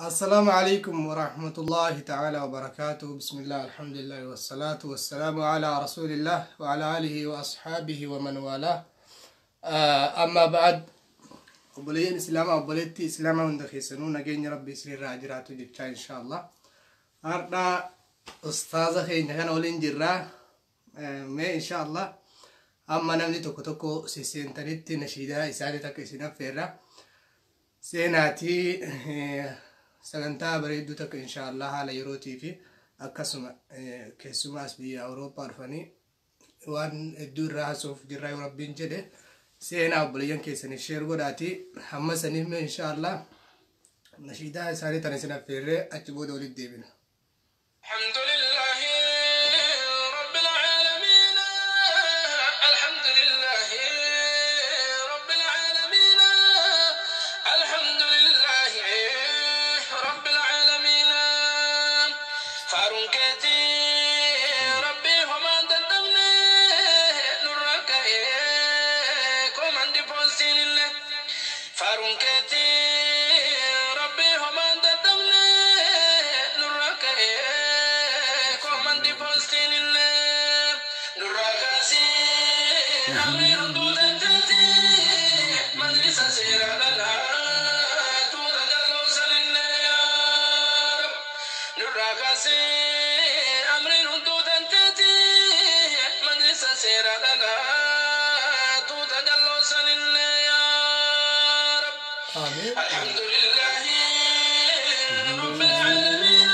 السلام عليكم ورحمة الله تعالى وبركاته. بسم الله، الحمد لله، والصلاة والسلام على رسول الله وعلى آله وأصحابه ومن والاه. أما بعد، obboleeyyan islaamaa، obboleettii islaamaa hunda keessanuu nageenya Rabbi isinirraa jiraatu jechaa, insha Allah har'a ustaaza keenya kana waliin jirraa. Mee insha Allah amma namni tokko tokko sisseentanitti nashiidaa isaanii takka isin affeerra. Seenaatii sagantaa bareedduu takka insha Allah haala yerootii fi akkasuma keessumaas biyya Awurooppaa dhufanii waan hedduu irraa haasa'uuf jirraa yoo Rabbiin jedhe. Seenaa obboleeyyan keessaniif share godhaati. Hamma saniif mee insha Allah nashiidaa isaanii tana isin affeerree achi booda walitti deebina. الحمد لله رب العالمين، الحمد لله رب العالمين، الحمد لله رب العالمين. Faaruun keeti Rabbi homaan dadhabne nurra ka'e komandi poostiin illee. Faaruun keeti Rabbi homaan dadhabne nurra ka'e komandi poostiin illee. Nurra kaasii amri hunduu dandeeti majlisa seera dhalaa tuuta jalloonsanillee yaa Rab. Nurra kaasii amriin hunduu dandeeti majlisa seera dhalaa tuuta jalloonsanillee yaa Rab. Amiin. الحمد لله رب العالمين،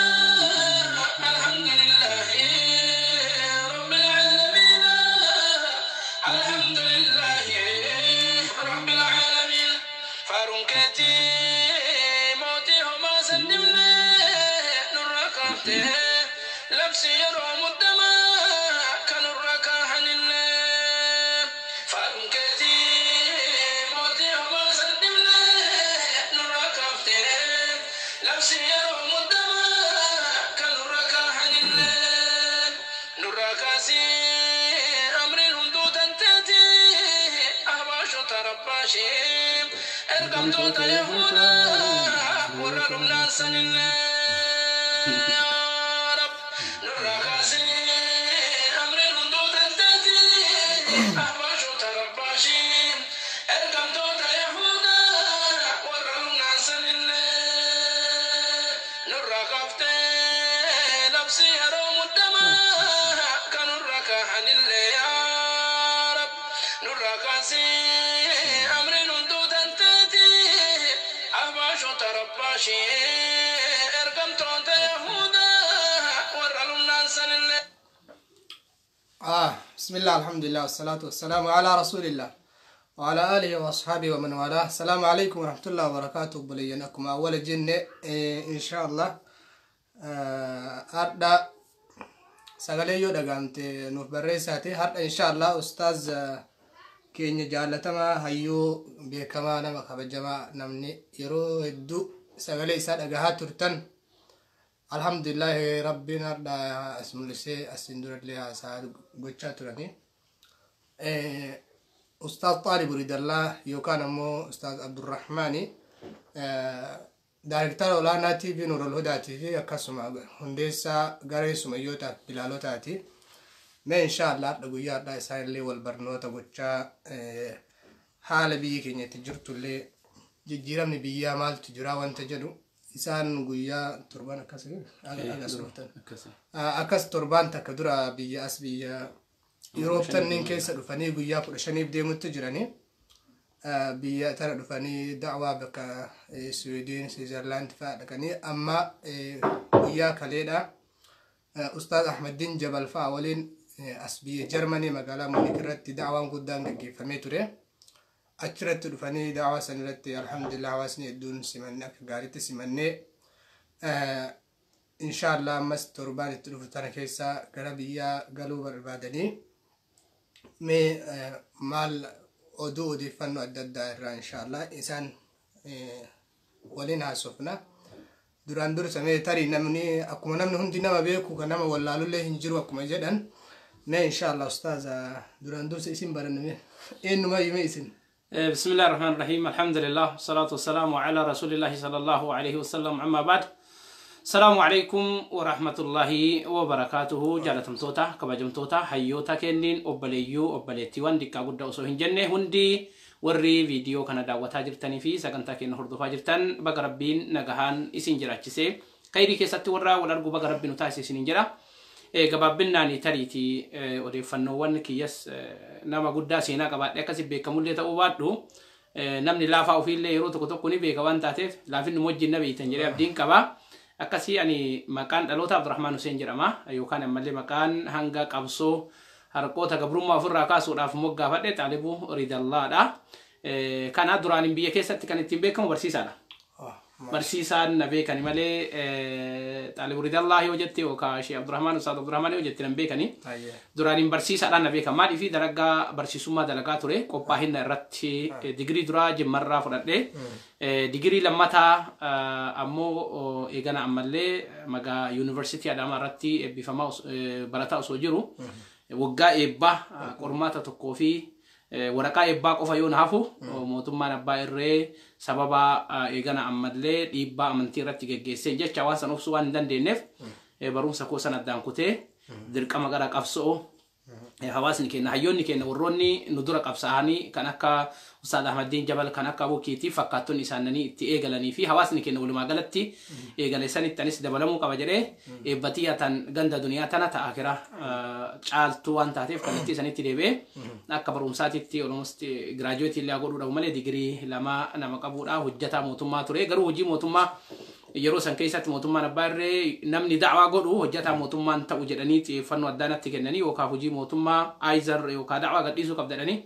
الحمد لله رب العالمين، الحمد لله رب العالمين. Faaruun keeti mootii homaa sannimne nurra kaafte labsi yeroo muddamaa kan nurra kaahanillee. Faaruun keeti mootii homaa sannimne nurra kaafte labsi yeroo muddamaa kan nurra kaahanillee. Nurra kaasii amriin hunduu tanteeti ahbaashota rabbaashee ergamtoota yahudaa warra dhumnaan sanillee yaa Rab. Nurra kaasii amriin hunduu tanteeti ahbaashota rabbaashee ergamtoota yahudaa warra dhumnaan sanillee. Nurra kaaftee labsii yeroo muddamaa kan nurra kaahanillee yaa Rab. Nurra kaasii amriin hunduu tanteeti ahbaashota rabbaashee ergamtoota yahudaa warra lumnaan sanillee. بسم الله، الحمد لله، والصلاة والسلام على رسول الله وعلى آله وأصحابه ومن والاه. السلام عليكم ورحمة الله وبركاته. Obboleeyyan، akkuma awwala jenne إن شاء الله har'a sagalee yoo dhagaamte nuuf barreessaati. Har'a إن شاء الله ustaaz keenya jaalatamaa, hayyuu beekamaa, nama kabajamaa, namni yeroo hedduu sagalee isaa dhagahaa turtan, alhamdulillahi Rabbiin har'a as mul'isee. Asin durallee haasaa gochaa turanii Ustaaz Xaalib Ridallaa yookaan ammoo Ustaaz Abdurrahmaani, daayirektara olaanaa TV Nurul Hudaatii fi akkasuma hundeessaa garee Sumayyootaaf Bilaalotaati. Mee inshaallah har'a guyyaa har'aa isaanillee wal barnoota gochaa haala biyyi keenya itti jirtullee, jijjiiramni biyyaa maaltu jira wanta jedhu isaan guyyaa torban akkas dhuftan. Akkas torbaan takka dura biyya as biyya Yurooptanniin keessa dhufanii guyyaa 15f deemutti jiranii. Biyya tana dhufanii da'waa bakka Siwiidin, Siwiizerlaand fa'aa dhaqanii amma guyyaa kaleedha. Ustaaz Ahmadiin Jabal fa'aa waliin as biyya Jarmanii magaalaa Muunik irratti da'waan guddaan gaggeeffamee ture. Achirratti dhufanii da'waa san irratti alhamdulillah hawaasni hedduun simannee, akka gaariitti simannee, inshaallah ammas torbaan itti dhufu tana keessa gara biyyaa galuu barbaadanii mee maal oduu odeeffannoo adda addaa irraa inshaallah isaan waliin haasofna. Duraan dursa mee tarii namni akkuma namni hundi nama beeku kan nama wallaalullee hin jiru akkuma jedhan, mee inshaallah ustaaza, duraan dursa isin baranne mee eenyumayyuu mee isin. بسم الله الرحمن الرحيم، الحمد لله والصلاة والسلام على رسول الله صلى الله عليه وسلم، أما بعد، السلام عليكم ورحمة الله وبركاته. Jaalatamtoota, kabajamtoota, hayyoota kenniin, obboleeyyuu, obboleettiiwwan, diqqaa guddaa osoo hin jenne hundi warri viidiyoo kana daawwataa jirtanii fi sagantaa keenya hordofaa jirtan, baga Rabbiin nagahaan isin jiraachise, kayrii keessatti warra wal argu baga Rabbiin nu taasise isiniin jedha. Gabaabbinaan tariitii odeeffannoowwan kiyyas nama guddaa seenaa qabaadhe akkasi beekamullee ta'uu baadhu, namni laafaa ofiillee yeroo tokko tokko ni beeka waan taateef laafinnu wajjin na beeytan jedhee abdiin qaba. Akkasii ani maqaan dhaloota Abdurrahmaan Hussein jedhama, yookaan ammallee maqaan hanga qabsoo harqoota gabrummaa ofirraa kaasuudhaaf moggaafadhe Xaalibuu Ridallaadha. Kana duraan biyya keessatti kan ittiin beekamu barsiisaadha. Barsiisaan na beekani malee Xaalibuu Ridallaa yoo jette yookaan Sheekh Abdurrahmaan, Ustaad Abdurrahmaan yoo jette nan beekani. Duraaniin barsiisaadhaan na beekan. Maaliif? Dalagaa barsiisummaa dalagaa ture. Qophaa'ina irratti digirii duraa Jimmarraa fudhadhe. Digirii lammataa ammoo eegana ammallee magaa Yuunivarsiitii Adaamaa irratti eebbifamaa barataa osoo jiru, waggaa eebbaa qormaata tokkoo fi waraqaa eebbaa qofa yoo na hafu, mootummaan abbaa irree sababa eegana ammallee dhiibbaa amantii irratti geggeessee jecha waan san obsuu waan hin dandeenyeef, barumsa koo san addaan kutee dirqama gara qabsoo hawaasni keenya, hayyoonni keenya, warroonni nu dura qabsaa'anii kan akka Ustaad Ahmadiin Jabal, kan akka Abukiitii fakkaattonni isaanii itti eegalanii fi hawaasni keenya walumaa galatti eegale sanitti anis dabalamuu qaba jedhee, eebbatii tan ganda duniyaa tana ta'a kira caaltuu waan taateef kallattii sanitti deebi'ee akka barumsaatitti almost giraajuweetii illee godhuu dhabu malee digirii lama nama qabuudha. Hojjetaa mootummaa ture, garuu hojii mootummaa yeroo san keessatti mootummaan abbaa irree namni da'waa godhu hojjetaa mootummaan ta'u jedhanii xiyyeeffannoo addaa natti kennanii, yookaan hojii mootummaa aayizar yookaan da'waa gadhiisuu qabda jedhanii.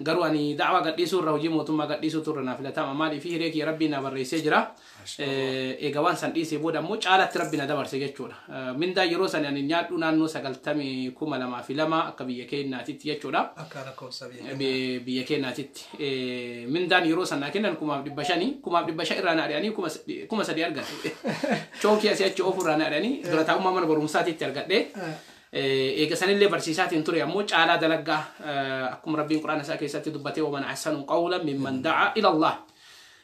Garuu ani da'waa gadhiisuu irra hojii mootummaa gadhiisuu turre naa filatama. Maaliif? Hiree kiyya Rabbiin na barreessee jira. Egaa waan san dhiisee booda ammoo caalatti Rabbi na dabarse jechuudha. Mindaa yeroo san ani nyaadhu naannoo 90, 2002 akka biyya keenyaatitti jechuudha. Akka lakkoofsa biyya Biyya keenyaatitti. Mindaan yeroo san naa kennan 5,500, 5,500 irraa na ari'anii 3,000 argadhe. Chookii asii achi oofu irraa na ari'anii dura taa'ummaa mana barumsaatitti argadhe. Eega sanillee barsiisaatiin ture, ammoo caalaa dalagaa akkuma Rabbiin Quraana isaa keessatti dubbatee, ومن أحسن قولا ممن دعا إلى الله,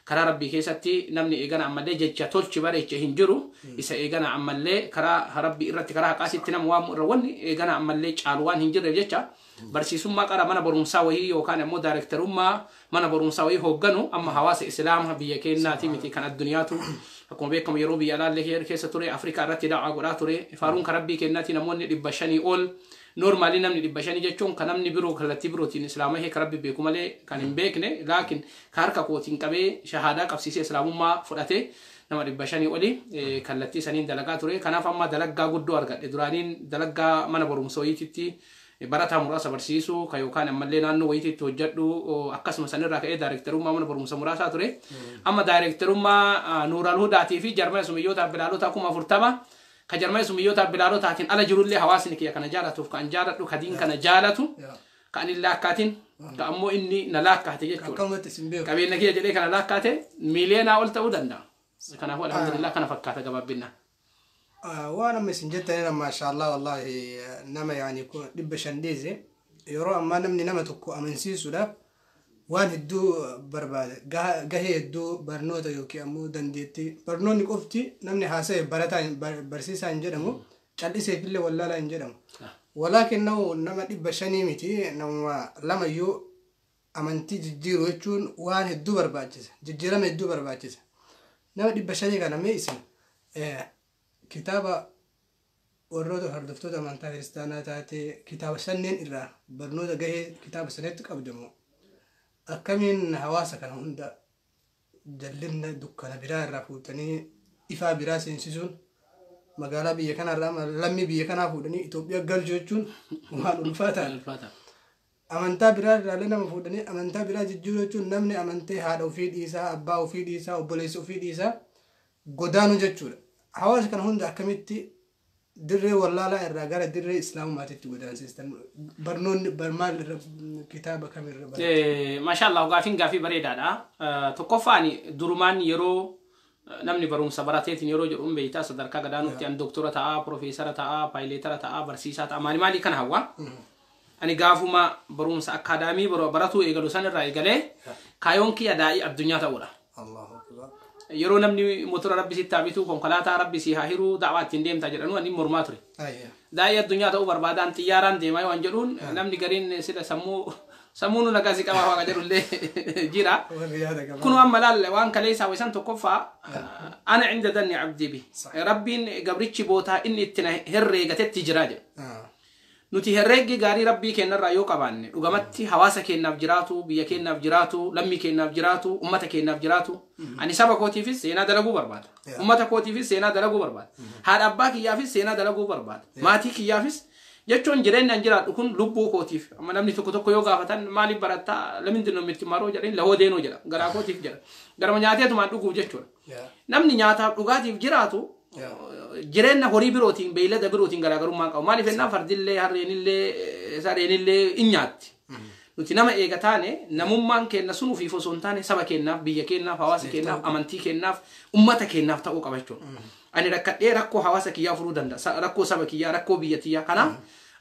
karaa Rabbii keessatti namni eegana ammallee jecha tolchi bareeche hin jiru. Isa eegana ammallee karaa Rabbii irratti, karaa haqaasitti nama waamu irra wanni eegana ammallee caalu waan hin jirreef jecha, barsiisummaa qara mana barumsaa wayii yookaan ammoo daarektarummaa mana barumsaa wayii hoogganu amma hawaasa Islaama biyya keenyaati miti kan addunyaatu akkuma beekamu yeroo biyya alaallee keessa ture, Afrikaa irratti da'aa godhaa ture. Faaruun kan Rabbii keenyaati namoonni 500 ol, normally namni 500 jechuun kan namni biroo kallattii birootiin Islaama kan Rabbi beeku malee kan hin beekne, laakiin ka harka kootiin qabee shahaadaa qabsiisee Islaamummaa fudhate nama 500 oli kallattii saniin dalagaa ture. Kanaaf amma dalaggaa guddoo argadhe. Duraaniin dalaggaa mana barumsa wayiititti barataa muraasa barsiisuu kan yookaan ammallee naannoo wayiititti hojjedhu, akkasuma sanirraa ka'ee daarektarummaa mana barumsa muraasaa ture. Amma daarektarummaa Nuural Hudaatii fi jarmaya sumiyyootaaf bilaalota 40,000 ka jarmaya sumiyyootaaf bilaalotaatiin ala jirullee, hawaasni kiyya kana jaalatuuf kan jaaladhu, kadiin kana jaalatu, ka ani laakkaatiin, ka ammoo inni na laakkaate jechuudha. Akkamatti isin beeku. Qabeenya kiyya jedhee kana laakkaate miiliyoonaa ol ta'uu danda'a. Kanaafuu alhamdulillah, kana fakkaata gabaabbinna. Waan amma isin jettanidha, maashaallah, wallahi nama yaani 500 dhiise. Yeroo ammaa namni nama tokko amansiisuudhaaf waan hedduu barbaada. Gahee hedduu, barnoota yookiin ammoo dandeettii, barnoonni qofti namni haasa'e barataa barsiisaa hin jedhamu, cal'iseefillee wallaalaa hin jedhamu. Walaakin nama 500 miti, nama lamayyuu amantii jijjiiru jechuun waan hedduu barbaachisa, jijjiirama hedduu barbaachisa. Nama 500 kana mee isin kitaaba warroota hordoftoota amantaa Kiristaanaa taate, kitaaba sanneen irraa barnoota gahee kitaaba sanitti qabdamu, akkamiin hawaasa kana hunda jallinna dukkana biraa irraa fuutanii ifaa biraa seensisuun, magaalaa biyya kanarraa lammii biyya kanaa fuudhanii Itoophiyaa galchuu jechuun waan ulfaataa. Amantaa biraa irraallee nama fuudhanii amantaa biraa jijjiiruu jechuun, namni amantee haadha ofii dhiisaa, abbaa ofii dhiisaa, obboleessa ofii dhiisaa godaanuu jechuudha. Hawaasa kana hunda akkamitti dirree wallaalaa irraa gara dirree Islaamummaatitti godaansistan? Barnoonni maal irra, kitaaba kamirra baratu? Maashaallah, gaafiin gaafii bareedaadha. Tokkoffaan durumaan yeroo namni barumsa barateetiin yeroo jedhu hin beektaa, sadarkaa gadaanutti an doktora ta'a, profeesara ta'a, paayileetara ta'a, barsiisaa ta'a, maali maali kana hawwa. Ani gaafuma barumsa akkaadaamii baratuu eegalu san irraa eegalee kaayoon kiyya daa'ii addunyaa ta'uudha. Allahu akbar. Yeroo namni motora rabbi sitti haa bitu, konkolaataa rabbi si haa hiruu, da'waa ittiin deemtaa jedhanu ani mormaa ture. Daa'ii addunyaa ta'uu barbaadaan xiyyaaraan deemaa waan jedhuun namni gariin sila sammuu nu nagaa si qabaa waaqa jedhullee jira. Warri yaada qaban. Kun waan malaalle waan kaleessaa wayisan tokkoffaa ana cinda danni abdii bi. Rabbiin gabrichi bootaa inni itti na herreegatetti jira jedha. Nuti herreeggi gaarii rabbii keenyarraa yoo qabaanne dhugamatti hawaasa keenyaaf jiraatu, biyya keenyaaf jiraatu, lammii keenyaaf jiraatu, ummata keenyaaf jiraatu. Ani saba kootiifis seenaa dalaguu barbaada. Ummata kootiifis seenaa dalaguu barbaada. Haadha abbaa kiyyaafis seenaa dalaguu barbaada. Maatii kiyyaafis jechuun jireenyaan jiraadhu kun lubbuu kootiif. Amma namni tokko tokko yoo gaafatan maaliif barattaa lamindi nomitti maroo jedhanii lahoo deenoo jedha. Garaa kootiif jedha. Garama nyaateetumaan dhuguuf jechuudha. Namni nyaataaf dhugaatiif jiraatu jireenya horii birootiin beeylada birootiin garaagarummaa qabu. Maaliif jennaan fardillee harreenillee sareenillee in nyaatti. Nuti nama eega taane namummaan keenya sun ofiif osoo hin taane saba keenyaaf, biyya keenyaaf, hawaasa keenyaaf, amantii keenyaaf, ummata keenyaaf ta'uu qaba jechuudha. Ani rakkadhee rakkoo hawaasa kiyyaa furuu danda'a. Rakkoo saba kiyyaa, rakkoo biyya tiyyaa. Kanaaf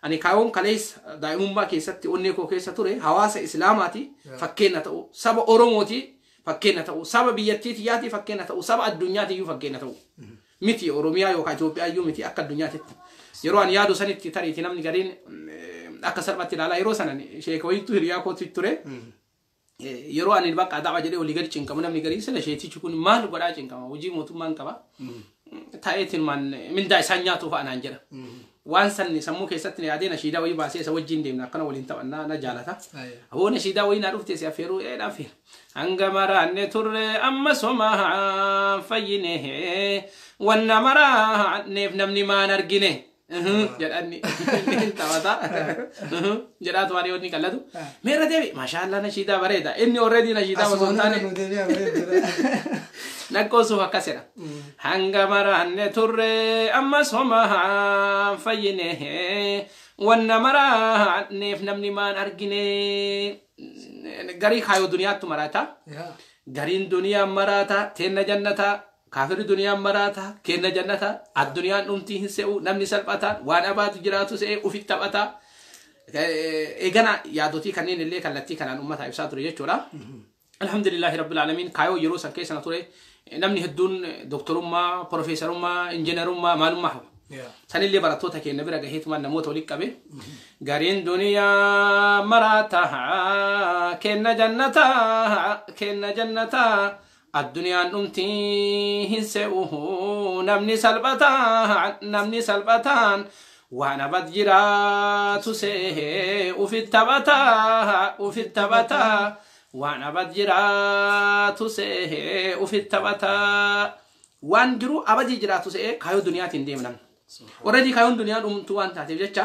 ani kaayoon kaleessa daa'imummaa keessatti onnee koo keessa ture hawaasa islaamaati fakkeenya ta'u, saba Oromooti fakkeenya ta'u, saba biyyattii tiyyaati fakkeenya ta'u, saba addunyaatiyyuu fakkeenya ta'u. Miti Oromiyaa yookaan Itoophiyaa iyyuu miti akka addunyaatitti. Yeroo ani yaadu sanitti tariitii namni gariin akka salphatti ilaalaa yeroo sana sheeka wayiitu hiriyaa kootu ture. Yeroo ani bakka da'wa jedhee olii gadi cinqamu namni gariin sila sheetichi kun maal godhaa cinqama hojii mootummaan qaba. Taa'eetiin maan mindaa isaan nyaatu fa'a naan jedha. Waan sanni sammuu keessatti yaadee nashiidaa wayii baasee isa wajjin deemna akkana waliin taphannaa na jaalata. Aboo nashiidaa wayii naa dhufte si affeeruu ee dhaafeera. Hanga maraanne turre amma somaa fayyine wanna maraanneef namni maan argine. Jedhanni taphata. Jedhaatu waan inni qallatu. Meerra deebi maashaallah nashiidaa bareeda. Inni already nashiidaa osoo hin taane. Nakkoosuuf akkasidha. Hanga maraanne turre amma somaa fayyine wanna maraanneef namni maan argine. Garii kaayoo duniyaattu maraata. Gariin duniyaan maraata teenna jannata. Kaafirri duniyaan maraata kenna jannata. Addunyaan dhumtii hin se'u namni salphataan waan abaatu jiraatu se'ee ufitti taphata. Eegana yaadotii kanneen illee kallattii kanaan uummata ibsaa ture jechuudha. Alhamdulillahi rabbil alamin kaayoo yeroo san keessa na ture namni hedduun doktorummaa, profeesarummaa, injiinarummaa maalummaa hawa. Sanillee barattoota keenya bira gaheetumaan namoota walitti qabe. Gariin duniyaa maraata kenna jannata kenna jannata. Addunyaan dhumtii hin se'u namni salphataan waan abad jiraatu se'ee ufitti taphataa waan abad jiraatu se'ee ufitti taphataa waan jiru abadii jiraatu se'ee kaayoo duniyaatiin deemnan. Already kaayoon duniyaa dhumtuu waan taateef jecha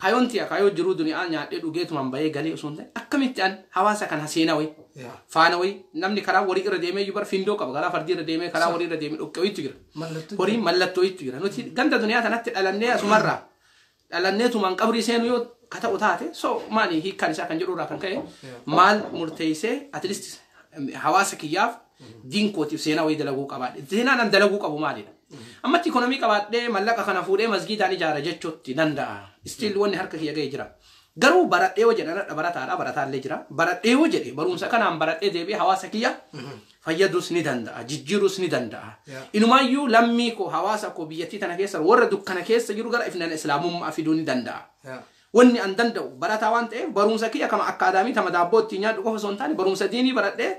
kaayoon tiya kaayoo jiruu duniyaa nyaadhee dhugeetumaan bahee galee osoo hin ta'in akkamitti an hawaasa kana seenaa wayi faana wayi namni karaa horii irra deemee iyyuu bar findoo qaba karaa fardii irra deemee karaa horii irra deemee dhoqqee wayiitu jira. Horiin mallattoo wayiitu jira. Nuti ganda duniyaa tanatti dhalannee asumarraa dhalanneetumaan qabrii seenuu yoo ka ta'u taate so maali hiikkaan isaa kan jedhurraa kan ka'e maal murteessee at least hawaasa kiyyaaf diin kootiif seenaa wayii dalaguu qabaadhe. Seenaan an dalaguu qabu maalidha? Ammatti ikonomii qabaadhee mallaqa kana fuudhee masgiidaan ijaara jechuutti danda'a. Still wanni harka kiyya ga'ee jira. Garuu baradhee yoo jedhan barataadha barataallee jira. Baradhee yoo jedhe barumsa kanaan baradhee deebi'ee hawaasa kiyya fayyaduus ni danda'a jijjiiruus ni danda'a. Inumaayyuu lammii koo hawaasa koo biyyattii tana keessa warra dukkana keessa jiru gara ifnaan islaamummaa fiduu ni danda'a. Wanni an danda'u barataa waan ta'eef barumsa kiyya kama akkaadaamii tama daabboo ittiin nyaadhu qofa osoo hin taane barumsa diinii baradhee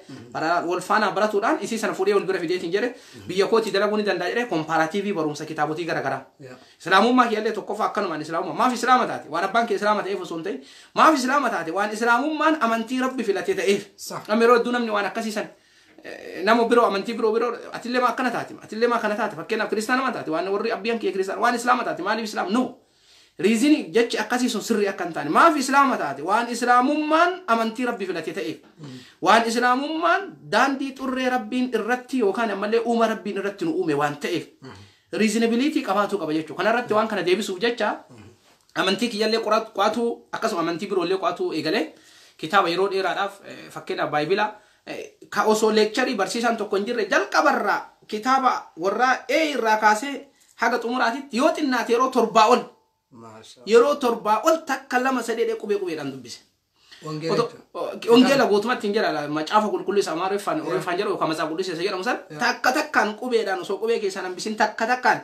wal faana baratuudhaan isii sana fuudhee wal bira fideetiin jedhe biyya kootii dalaguu ni danda'a jedhee kompaaratiivii barumsa kitaabotii gara garaa. Islaamummaa kiyyallee tokkoffaa akkanumaan islaamummaa maaf islaama taate waan abbaan kee islaama ta'eef osoo hin ta'in maaf islaama taate waan islaamummaan amantii rabbi filate ta'eef. Amma yeroo hedduu namni waan akkasiisan nama biroo amantii biroo atillee maa akkana taate atillee maa kana taate fakkeenyaaf kiristaana maa taate waan warri abbiyan kiyya kiristaana waan islaama taate maaliif islaam no. Riizini jechi akkasii sun sirrii akka hin taane maaf islaama taate waan islaamummaan amantii rabbi filate ta'eef waan islaamummaan daandii xurree rabbiin irratti yookaan ammallee uuma rabbiin irratti nu uume waan ta'eef riizinabiliitii qabaatuu qaba jechuudha. Kanarratti waan kana deebisuuf jecha amantii kiyyallee qo'atuu akkasuma amantii biroollee qo'atuu eegalee kitaaba yeroo dheeraadhaaf fakkeenyaaf baayibila ka osoo leekcharii barsiisaan tokko hin jirre jalqabarraa kitaaba warraa ee irraa kaasee haga xumuraatitti yoo xinnaate yeroo 7 ol Yeroo 7 ol takka 2 3 qubee qubeedhaan dubbise. Wangeela guutumatti hin jira macaafa qulqulluu isa Amaariffaan Oromoffaan jedhu yookaan macaafa qulqulluu isa jedhamu san takka takkaan qubeedhaan osoo qubee keessaan hambisin takka takkaan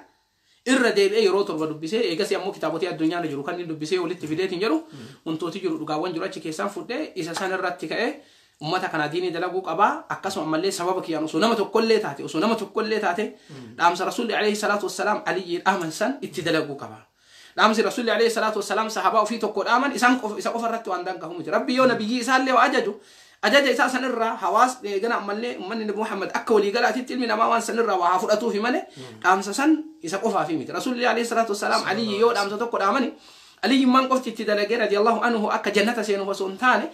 irra deebi'ee yeroo 7 dubbisee eegas ammoo kitaabota addunyaa irra jiru kan inni dubbisee walitti fideetiin jedhu wantooti jiru dhugaawwan jiru achi keessaan fudhee isa san irratti ka'ee ummata kana diinii dalaguu qabaa akkasuma ammallee sababa kiyyaan osoo nama tokkollee taate dhaamsa rasuulli alayhi salaatu wassalaam Aliyyi dhaaman san itti dalaguu qabaa. Dhaamsi rasuulli alayhi salaatu wassalaam sahabaa ofii tokko dhaaman isaan isa qofa irratti waan dangahu miti. Rabbi yoo nabiyyi isaallee waa ajaju ajaja isaa sanirraa hawaas eegana ammallee ummanni Nabi Muhammad akka waliigalaatitti ilmi namaa waan sanirraa waa haa fudhatuufi malee dhaamsa san isa qofaafi miti. Rasuulli alayhi salaatu wassalaam Aliyyi yoo dhaamsa tokko dhaamani Aliyyi maan qofti itti dalagee radiyallahu anhu akka jannata seenu osoo hin taane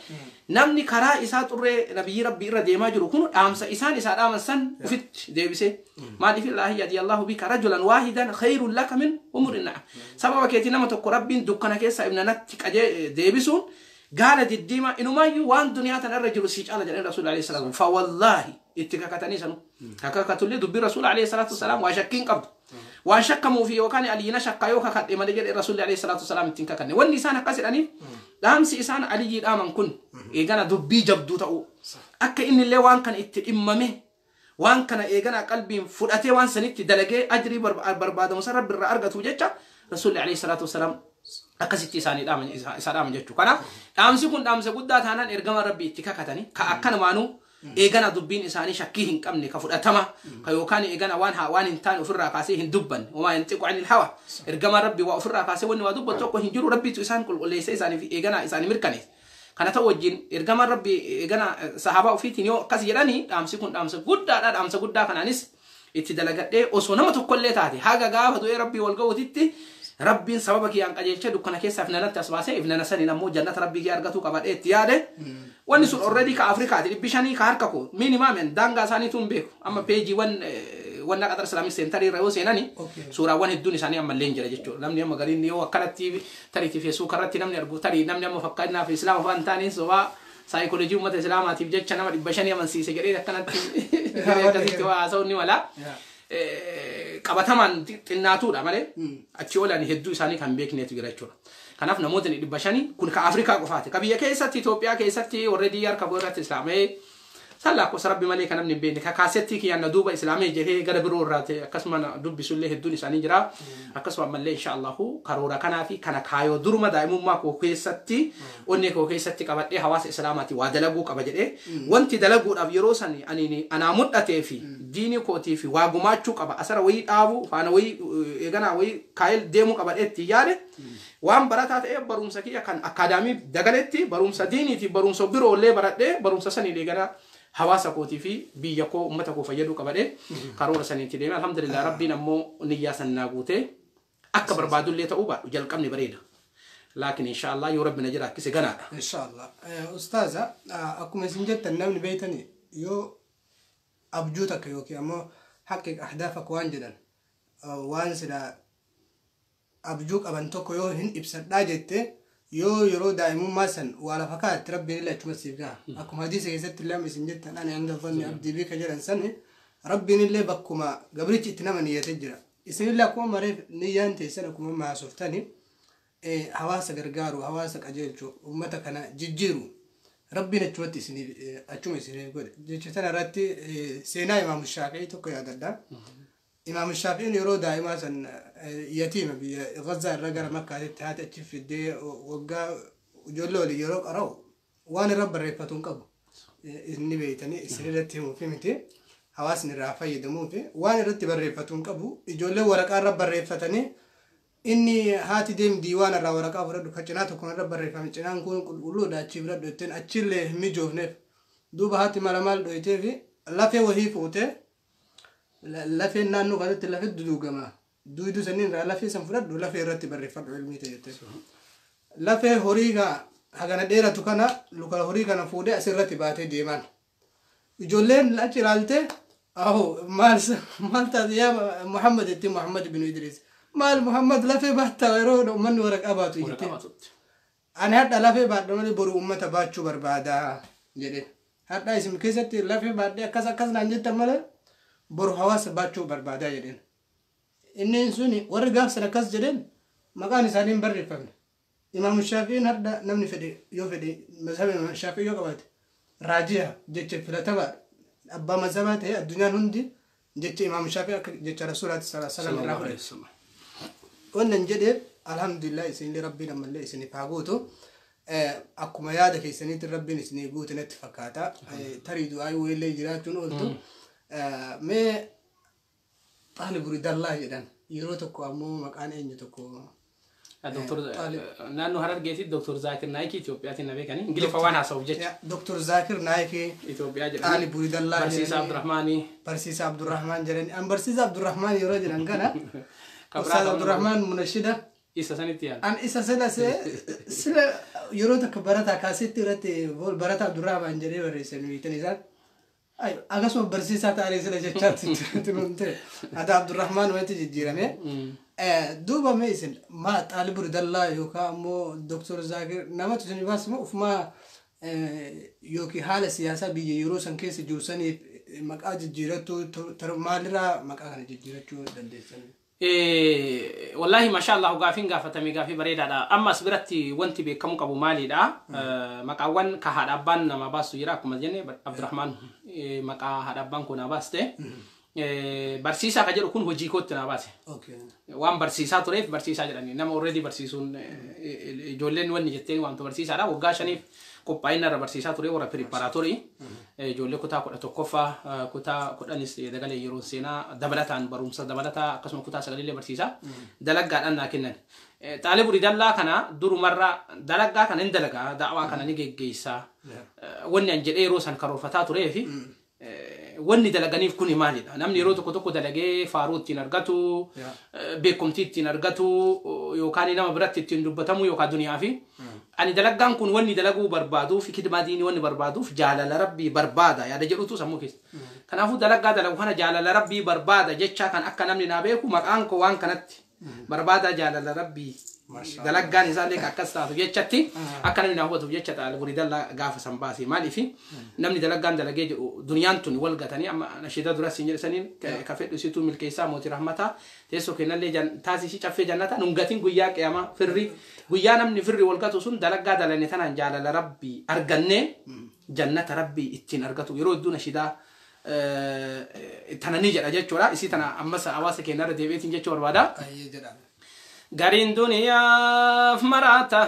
namni karaa isaa xurree nabiyyi rabbi irra deemaa jiru kun dhaamsa isaan isaa dhaaman san ufitti deebisee maaliif illaahi radiyallahu bika rajulan waahidan khayrun laka min umurin na'am sababa keetii nama tokko rabbiin dukkana keessaa ibna natti qajee deebisuun gaala diddiimaa inumaayyuu waan duniyaa tana irra jiru sii caala jedheen rasuulli alayhi salaatu fa wallaahi itti kakatanii sanu kakatullee dubbii rasuula alayhi salaatu wasalaam waa shakkiin qabdu waan shakkamuufi yookaan Aliyyina shakkaa yoo kakadhe malee jedhe rasuulli alayhi salaatu wasalaam ittiin kakanne wanni isaan akkas jedhaniif dhaamsi isaan Aliyyii dhaaman kun eegana dubbii jabduu ta'uu akka inni illee waan kana itti dhimmame waan kana eegana qalbiin fudhatee waan sanitti dalagee ajrii barbaadamu san rabbi irraa argatu jecha rasuulli alayhi salaatu wasalaam akkasitti isaanii dhaaman isa dhaaman jechuudha. Kanaaf dhaamsi kun dhaamsa guddaa taanaan ergama rabbi itti kakatanii ka akkanumaanuu eegana dubbiin isaanii shakkii hin qabne ka fudhatama ka yookaan eegana waan hin taane ofirraa kaasee hin dubbanne wamaa yantiqu anil hawa ergama rabbi waa ofirraa kaasee wanni waa dubbatu tokko hin jiru rabbitu isaan qulqulleessee isaaniif eegana isaanii mirkaneesse. Kana ta'u wajjin ergama rabbi eegana sahaabaa ofiitiin yoo akkas jedhanii dhaamsi kun dhaamsa guddaadha dhaamsa guddaa kanaanis itti dalagadhee osoo nama tokkollee taate haga gaafa du'ee rabbii wal ga'uutitti rabbiin sababa kiyyaan qajeelchee dukkana keessaa ifnanatti as baasee ifnana saniin ammoo jannata rabbii kiyya argatuu qabadhee itti yaade wanni sun already ka Afrikaati 500 ka harka koo minimaamen daangaa isaaniitu hin beeku amma peejiiwwan wanna Qatar Islamic Center irra yoo seenani suuraawwan hedduun isaanii ammallee hin jira jechuudha namni amma gariin yoo akkanatti tariitii feesbuuk irratti namni argu tarii namni amma fakkeenyaaf islaama afaan taaniin sobaa saayikooloojii uummata islaamaatiif jecha nama 500 amansiise jedhee akkanatti akkasitti waa haasa'uun ni mala. Qabatamaan xinnaatuudha malee achi oolan hedduu isaanii kan beekneetu jira jechuudha. Kanaaf namootni 500 kun ka Afrikaa qofaati. Ka biyya keessatti Itoophiyaa keessatti already harka irratti islaamee san lakkoofsa rabbi malee kan namni hin beekne ka kaasettii kiyyaan na duuba islaamee jedhee gara biroo irraa ta'e akkasuma dubbisullee hedduun isaanii jira. Akkasuma ammallee insha Allahu karoora kanaa fi kana kaayoo duruma daa'imummaa koo keessatti onnee koo keessatti qabadhee hawaasa islaamaati waa dalaguu qaba jedhee wanti dalaguudhaaf yeroo san ani anaa mul'atee fi diinii kootii fi waa gumaachuu qaba asara wayii dhaabuu faana wayii eeganaa wayii kaayel deemuu qaba dheetti yaade waan barataa ta'e barumsa kiyya kan akaadaamii dagaletti barumsa diiniitii barumsa biroollee baradhee barumsa sanii eeganaa hawaasa kootii fi biyya koo uummata koo fayyaduu qabadhee karoora saniitti deeme alhamdulillah rabbiin ammoo niyyaa san naa guutee akka barbaadullee ta'uu baadhu jalqabni bareeda. Laakiin insha Allah yoo rabbi na jiraachise ganaadha. Insha Allah. Ustaaza akkuma isin jettan namni beeytani yoo abjuu takka yookiin ammoo haqqi ahdaaf akka waan jedhan waan sila abjuu qaban tokko yoo hin ibsadhaa jette yoo yeroo daa'imummaa san waa lafa kaa'atte rabbiin illee achuma siif gaha. Akkuma hadiisa keessatti illee amma isin jettan ani hanga dhanni abdii bika jedhan san rabbiin illee bakkuma gabrichi itti nama niyyatee jira. Isin illee akkuma mareef niyyaan teessan akkuma maasoftani hawaasa gargaaru hawaasa qajeelchu uummata kana jijjiiru rabbiin achumatti isiniif achuma isiniif godhe. Jecha tana irratti seenaa Imaamu Shaafi'ii tokko yaadadha. Imaamu Shaafi'iin yeroo daa'imaa san yatiima biyya Gazaa irra gara Makkaatitti haati achi fiddee waggaa ijoollee waliin yeroo qara'u waan irra barreeffatu hin qabu. Inni beeytanii isin irratti himuufi miti hawaasni irraa fayyadamuufi waan irratti barreeffatu hin qabu. Ijoollee waraqaa irra barreeffatanii inni haati deem diiwaan irraa waraqaa fudhadhu ka cinaa tokko irra barreeffame cinaan kun qulqulluudha achii fudhadhu jetteen achillee hin mijoofneef duuba haati mala maal dhoyiteefi lafee wahii fuutee lafeen naannoo kanatti lafee duduugama. Duuduu saniin irraa lafee san fudhadhu lafee irratti barreeffadhu ilmii ta'e jettee. Lafee horii hagana dheeratu kana luka horii kana fuudhee asirratti baatee deeman. Ijoolleen achi ilaalte aho maal maal taate yaa Muhammad jettee Muhammad bin Idris. Maal Muhammad lafee baattaa yeroo uummanni waraqaa baatu jettee. Ani hadha lafee baadha malee boru uummata baachuu barbaada jedhe. Hadha isin keessatti lafee baadhee akkas akkas naan jettan malee boru hawaasa baachuu barbaadaa jedheen. Inni suni warri gaafsan akkas jedheen Maqaan isaanii hin barreeffamne. Imaam Shaafi'iin har'a namni fedhe yoo fedhe mazhaba Imaam Shaafii yoo qabaate raaji'a jecha filatamaa abbaa mazhabaa ta'e addunyaan hundi jecha Imaam Shaafii akka jecha Rasuulaatti sallallahu alaihi wasallam irraa fudhate. Wannan jedheef alhamdulillah isinillee rabbiin ammallee isiniif haa guutu. Akkuma yaada keessaniitti rabbiin isinii guute natti fakkaata. Tarii du'aa wayiillee jiraachuun ooltu. Mee Xaalib Ridallaa jedhan yeroo tokko ammoo maqaan eenyu tokko Doktor naannoo Harargeetti Doktor Zaakir Naayikii Itoophiyaatiin na beekanii Ingiliffa waan haasa'uuf jecha. Doktor Zaakir Naayikii Itoophiyaa jedhanii. Xaalib Ridallaa Barsiisaa Abdurrahmaanii. Barsiisaa Abdurrahmaan jedhani. An barsiisaa Abdurrahmaan yeroo jedhan kana Ustaaz Abdurrahmaan Munashida Isa sanitti yaala. An isa sila sila yeroo tokko barataa kaasetti irratti barataa Abdurrahmaan jedhee barreessan wiitan isaan. Akkasuma barsiisaa ta'anii sila jechaatti nuun ta'e. Ata Abdurrahmaan walitti jijjiirame. Duuba mee isin maa Xaalib Ridallaa yookaan ammoo Doktor Zaakir namatu isin baasuma ofumaa yookiin haala siyaasaa biyya yeroo san keessa jiru saniif maqaa jijjiirachuu maalirraa maqaa kana jijjiirachuu dandeessan? Wallahi masha Allah gaafiin gaafatame gaafii bareedaadha. Ammas biratti wanti beekamu qabu maalidha? Maqaawwan ka haadha abbaan nama baastu jira akkuma jenne Abdurrahmaan maqaa haadha abbaan koo naa baaste. Barsiisaa ka jedhu kun hojii kootti naa baase. Waan barsiisaa tureef barsiisaa jedhani. Nama already barsiisuun ijoolleen wanni jetteen waamtu barsiisaadha. Waggaa 5 qophaa'ina irra barsiisaa ture warra preparatory. Ijoollee kutaa 11ffaa kutaa 10 dagalee yeroo seenaa dabalataan barumsa dabalataa akkasuma kutaa 9 barsiisaa dalaggaadhaan naa kennan. Xaalib Ridallaa kana durumarraa dalaggaa kana hin dalagaa da'waa kana ni geggeessaa. Wanni an jedhee yeroo san karoorfataa turee fi wanni dalaganiif kuni maalidha? Namni yeroo tokko tokko dalagee faaruu ittiin argatu, beekumtii ittiin argatu, yookaan nama biratti ittiin dubbatamu yookaan duniyaa fi ani dalaggaan kun wanni dalaguu barbaaduuf kidmaa diinii wanni barbaaduuf jaalala rabbii barbaada yaada jedhutu sammuu keessa. Kanaafuu dalaggaa dalagu kana jaalala rabbii barbaada jecha kan akka namni naa beeku maqaan koo waan kanatti barbaada jaalala rabbii dalaggaan isaallee akkas taatu jechatti akka namni naa hubatuuf jecha Xaalib Ridallaa gaafa san baase maaliif namni dalaggaan dalagee jedhu duniyaan tun wal gatanii amma nashiida duras hin jedhsaniin ka fedhu situu milkeessaa mootii rahmataa teessoo kennallee taasisii caffee jannataa nun gatiin guyyaa qiyaamaa firri guyyaa namni firri wal gatu sun dalaggaa dalane tanaan jaalala rabbii argannee jannata rabbii ittiin argatu yeroo hedduu nashiidaa tananii jedha jechuudha. Isii tana ammas hawaasa keenyarra deebi'eetiin jechuu barbaada. Gariin duniyaaf maraata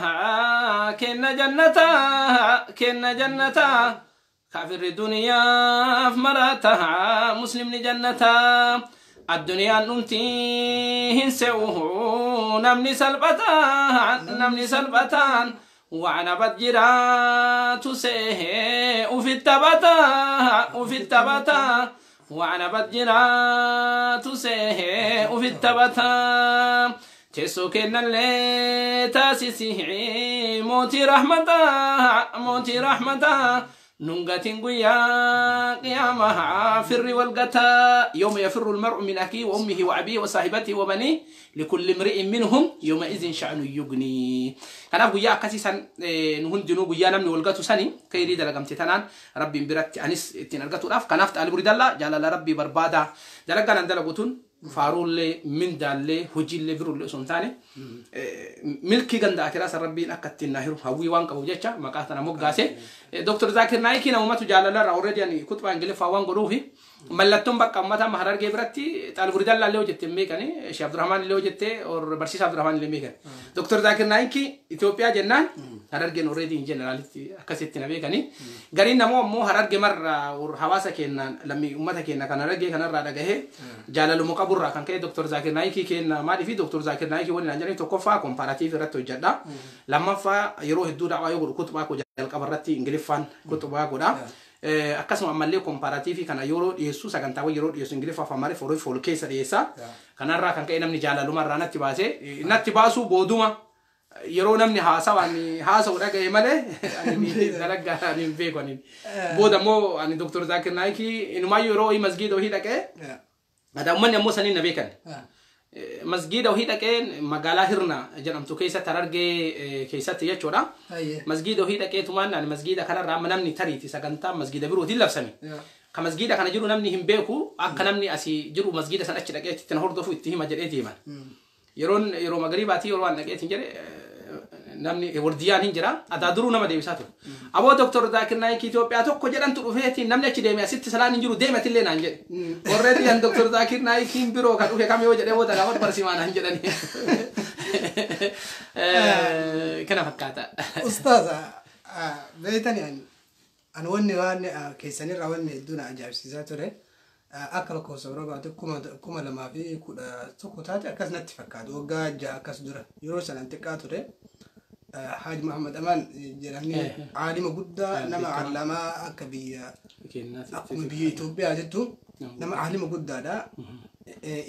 kenna jannata kenna jannata kafirri duniyaaf maraata muslimni jannata addunyaan dhumti hin se'u namni salphataan waan abad jiraatu se'e ufitti taphata waan abad jiraatu se'e ufitti taphata. Teessoo kennallee taasisii mootii rahmataa nun gatiin guyyaa qiyaamaa firri wal gataa yawma yafirru almar'u min akhiihi wa ummihi wa abiihi wa saahibatihi wa baniihi likulli imri'in minhum yawma idhin sha'nun yughni. Kanaaf guyyaa akkasii san nu hundinuu guyyaa namni wal gatu sani khayrii dalagamte tanaan rabbiin biratti anis ittiin argatuudhaaf kanaaf Xaalib Ridallaa jaalala rabbii barbaada dalaggaan an dalagu tun faaruullee mindaallee hojiillee birullee osoo hin taane milkii ganda akiraa san rabbiin akka ittiin naa hiru hawwii waan qabuuf jecha maqaa tana moggaase. Doktor Zaakir Naayikii namumatu jaalalarraa already ani kutubaa Ingiliffaa waan godhuufi mallattoon bakka ummata amma Harargee biratti Xaalib Ridallaa illee hojjette hin beekani Sheekh Abdurrahmaan illee hojjette barsiisaa Abdurrahmaan illee hin beekani. Doktor Zaakir Naayikii Itoophiyaa jennaan Harargeen already in generaalitti akkasitti na beekani. Gariin namoo ammoo Harargee marra hawaasa keenyaan lammii ummata keenya kan Harargee kanarraa dhagahee jaalaluma qaburraa kan ka'e Doktor Zaakir Naayikii kenna maaliifi Doktor Zaakir Naayikii waliin aan jedhani tokkoffaa komparaatiif irratti hojjedha. Lammaffaa yeroo hedduu da'waa yoo godhu kutubaa koo jalqaba irratti Ingiliffaan kutubaa godha. Akkasuma ammallee komparaatiifii kana yeroo dhiyeessu sagantaawwan yeroo dhiyeessu Ingiliffa afaan Amaariffaa horii fool keessa dhiyeessa. Kanarraa kan ka'e namni jaalalumarraa natti baase natti baasuu booduma yeroo namni haasawaan haasa'u dhaga'e malee ani dalaggaa ani hin beeku ani. Booda immoo ani Doktor Zaakir Naayikii inumaayyuu yeroo ho'i masgiida ho'i dhaqee uummanni ammoo saniin na beekan. Masgiida ho'i dhaqee magaalaa Hirna jedhamtu keessatti Harargee keessatti jechuudha. Masgiida ho'i dhaqee tumaan ani masgiida kanarraa amma namni tariiti sagantaa masgiida birootiin labsame. Ka masgiida kana jiru namni hin beeku akka namni asii jiru masgiida san achi dhaqee itti na hordofu itti hima jedheeti himan. Yeroon yeroo magariibaatii yeroo waan dhaqeetiin jedhe namni wardiyaan hin jira adaa duruu nama deebisaa ture. Aboo Doktor Zaakir Naayik Itoophiyaa tokko jedhantu dhufeetiin namni achi deeme asitti salaan hin jiru deematillee naan jedhe. Warreetti kan Doktor Zaakir Naayikiin biroo kan dhufe kam yoo jedhee booda gaafatu barsiimaa naan jedhani. Kana fakkaata. Ustaaza, beektani ani wanni waan keessanirraa wanni hedduu na ajaa'ibsiisaa ture. Akka lakkoofsa biroo baate 2011 taate akkas natti fakkaatu, waggaa 6 akkas dura, yeroo sanan xiqqaa ture. Haaj Muhammad Amaan jedhamni aalima guddaa, nama allamaa akka biyya akkuma biyya Itoophiyaa jettu nama aalima guddaadha.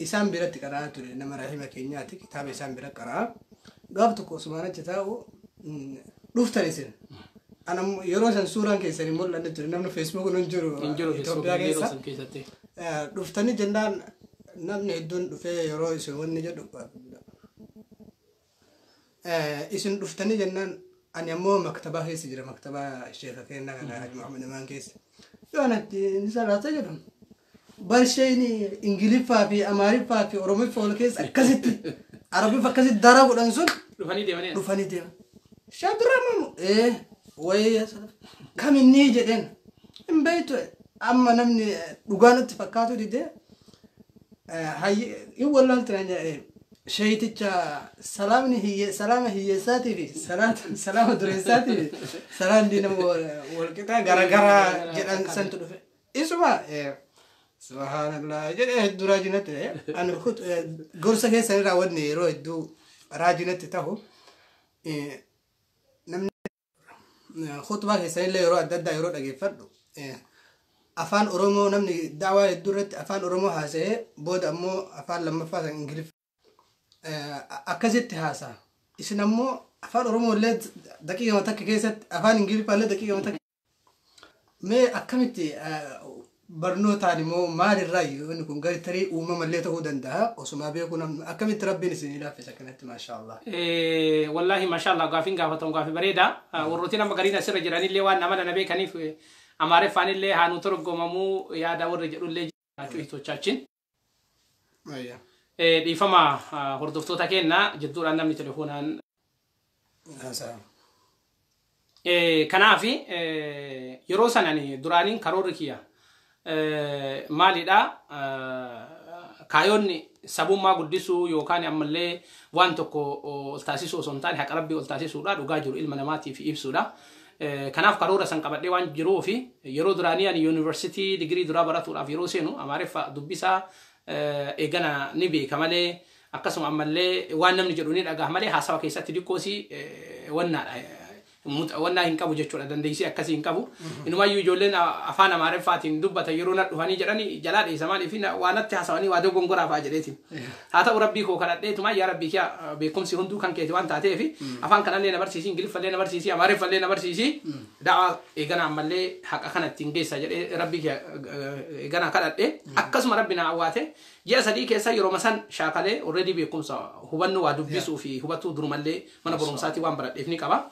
Isaan biratti qara'aa ture, nama rahima keenyaati, kitaaba isaan bira qara'aa. Gaaf tokko osumaan achi taa'u dhuftan isin. Ana yeroo san suuraan keessan hin mul'anne ture, namni Facebook hin jiru Itoophiyaa keessa. Dhuftanii jennaan namni hedduun dhufee yeroo isin wanni jedhu isin dhuftanii jennaan ani ammoo maktabaa keessa jira, maktabaa sheeka kennaa kana Haji Muhammad Amaan keessa. Yoo anatti ni salaata jedhu barsheen Ingiliffaa fi Amaariffaa fi Oromiffaa wal keessa akkasitti Arabiffa akkasitti daraa godhan sun dhufanii deemanii. Dhufanii deeman. Shaabiraamamu wayii kaminni jedheen hin beektu, amma namni dhugaa natti fakkaatu didee hin wallaaltu naan jedhe, sheeyiticha salaamni hiyye salaama hiyyeessaatii fi salaama dureessaatii fi salaamni nama walqixaa garagaraa jedhan santu dhufe. Isuma subhaanallah jedhee hedduu raajinatti ta'e. Ani gorsa keessan irraa wanni yeroo hedduu raajinatti ta'u, namni khutbaa keessanillee yeroo adda addaa yeroo dhageeffadhu, afaan Oromoo namni da'waa hedduu irratti afaan Oromoo haasa'ee booda ammoo afaan lammaffaa kan Ingiliffa akkasitti haasa'a. Isin ammoo afaan Oromoo illee daqiiqama takka keessatti, afaan Ingiliffaa illee daqiiqama takka. Mee akkamitti barnootaan immoo maalirraa inni kun gadi tarii uumamallee ta'uu danda'a, osuma beekuu namni akkamitti Rabbiin isin laaffisa kanatti, maasha Allah. Wallaahi maasha Allah, gaafiin gaafatamu gaafii bareeda. Warrooti nama gariin asirra jiranillee waan nama nana beekaniif Amaariffaan illee haa nu torgomamuu yaada warri jedhullee jiraachuu. Dhiifama hordoftoota keenya, jidduudhaan namni telefoonaan. Kanaaf yeroo sanan duraaniin karoorri kiyya maalidha? Kaayoonni sabummaa guddisuu yookaan ammallee waan tokko ol taasisuu osoo hin taane haqa Rabbii ol taasisuudha, dhugaa jiru ilma namaatiif ibsuudha. Kanaaf karoora san qabadhee waan jiruuf yeroo duraanii ani yuunivarsiitii digirii duraa baratuudhaaf yeroo seenu Amaariffa dubbisaa eegana ni beeka malee, akkasuma ammallee waan namni jedhu ni dhagaha malee, haasawa keessatti diqqoosii wannaadha. Wannaa hin qabu jechuudha, dandeessii akkasii hin qabu. Inumaayyuu ijoolleen afaan Amaariffaatiin dubbatan yeroo na dhufanii jedhanii jalaa dheessa, maaliif waan natti haasawanii waa dogongoraa fa'aa jedheetiin. Haa ta'u, Rabbii koo kadhadheetuma, yaa Rabbii kiya, beekumsi hunduu kan keeti waan taateef afaan kanallee na barsiisi, Ingiliffallee na barsiisi, Amaariffallee na barsiisi, da'aa eegana ammallee haqa kana ittiin geessa jedhee Rabbii kiya eegana kadhadhe. Akkasuma Rabbi na awwaate, ji'a 3 keessa yeroo san shaakalee already beekumsa hubannoo waa dubbisuu fi hubatuu durumallee mana barumsaatii waan baradheef ni qaba.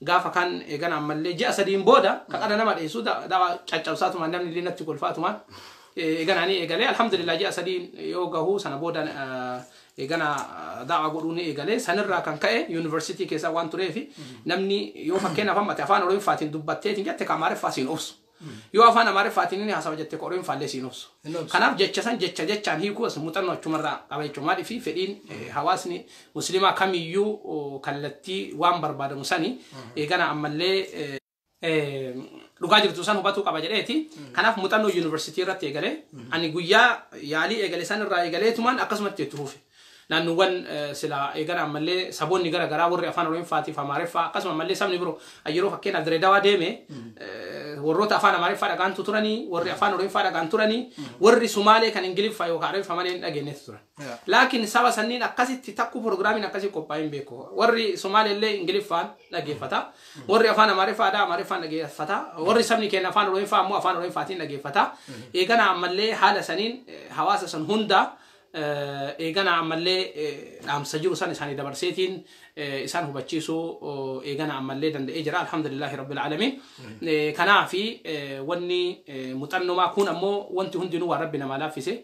Gaafa kan eegana ammallee ji'a 3n booda ka qara nama dheessu dawaa caccabsaatumaan namni illee natti kolfaatumaan eeganaanii eegalee, alhamdulillah, ji'a 3n yoo gahu sana booda eegana da'aa godhuu ni eegalee. Sanirraa kan ka'e yuunivarsiitii keessa waan tureef namni yoo fakkeenyaaf ammate afaan Oromoffaatiin dubbatteetiin jette ka Amaariffaa siin obsu. Yoo afaan Amaariffaatiin inni haasawa jette ka Oromoffaallee siin obsu. Kanaaf jecha san jecha jechaan hiikuu as muuxannoo achumarraa qaba jechuudha. Maaliif fedhiin hawaasni musliimaa kamiyyuu kallattii waan barbaadamu sani eegana ammallee dhugaa jirtu san hubatuu qaba jedheeti. Kanaaf muuxannoo yuunivarsiitii irratti eegalee ani guyyaa yaalii eegale san irraa eegaleetumaan akkasumatti itti fufe. Naannoowwan sila eegana ammallee saboonni gara garaa warri afaan Oromoffaatiif Amaariffaa akkasuma ammallee sabni biroo yeroo fakkeenyaaf Diree Dawaa deeme warroota afaan Amaariffaa dhagaantu turanii, warri afaan Oromoffaa dhagaan turanii, warri Sumaalee kan Ingiliffaa yookaan Arabiffaa malee hin dhageenyetu turan. Laakiin saba sanniin akkasitti takku proogiraamiin akkasii qophaa'ee hin beeku. Warri Sumaalee illee Ingiliffaan dhageeffata. Warri afaan Amaariffaa aadaa Amaariffaan dhageeffata. Warri sabni keenya afaan Oromoffaa ammoo afaan Oromoffaatiin dhageeffata. Eegana ammallee haala saniin hawaasa san hunda Eegana ammallee dhaamsa jiru san isaanii dabarseetiin isaan hubachiisuu eegana ammallee danda'ee jira, alhamdulillahi rabbil aalamiin. Kanaafi wanni muuxannumaa kun ammoo wanti hundinuu waan rabbi namaa laaffise,